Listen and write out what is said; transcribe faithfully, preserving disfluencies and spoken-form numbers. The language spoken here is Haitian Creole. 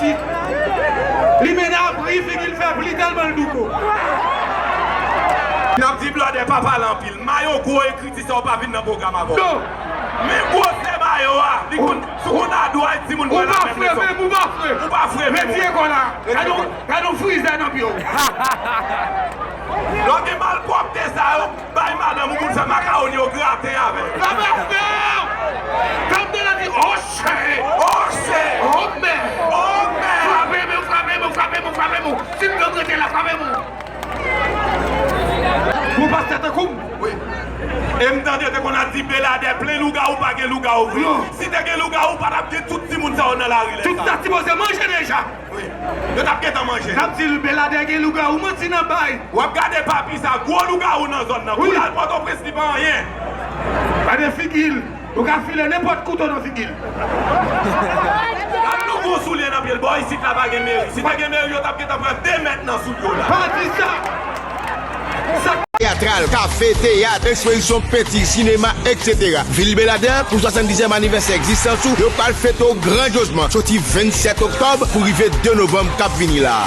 Li mennen apri figi l fè pli tèlman l douko. N ap di blòdè pa pale anpil. Mayo gwo ekriti sa w pa vin nan pwogram avè w. Non. Men gwosè mayo a, li konn, si w konn adway timoun pral avèk leson. Ou pa fre menm, ou pa fre menm. Retire kò la. Gade yon, gade yon frizè nan pye w. Lè w gen malpwòpte sa yo, bay madanm ou pou l fè makawoni yo grate avè l. Sa pa fè! Tann tande di, oh shit! Oh shit! Oh man! Oh man! Frape m, frape m, frape m, frape m! Si m t rete la, frape m! Pou pastè tankou m? Wi. E m tande yo te konn ap di Beladè plen lougawou, pa gen lougawou vre. Non. Si te gen lougawou, pa t ap gen tout timoun sa yo nan lari lè sa. Tout sa sipoze manje deja. Wi. Yo t ap gentan manje. N ap di l, Beladè gen lougawou, manti nan bay. W ap gade papi sa, gwo lougawou nan zòn nan. Wi. Kou l al Pòtoprens, li pa anyen. Gade figi l. Ou ka file nenpòt kouto nan figi l. Gad nou gwo soulye nan pye l. Bò isit la pa gen meri. Si te gen meri, yo t ap gentan pran de mèt nan soulye w la. Pa di sa. Sa teyatral, kafe, teyat, ekspozisyon penti, sinema, etsetera. Vil Beladè, pou swasanndizyèm anivèsè egzistans ou, yo pral fete w grandyozman, soti vennsèt oktòb pou rive de novanm k ap vini la.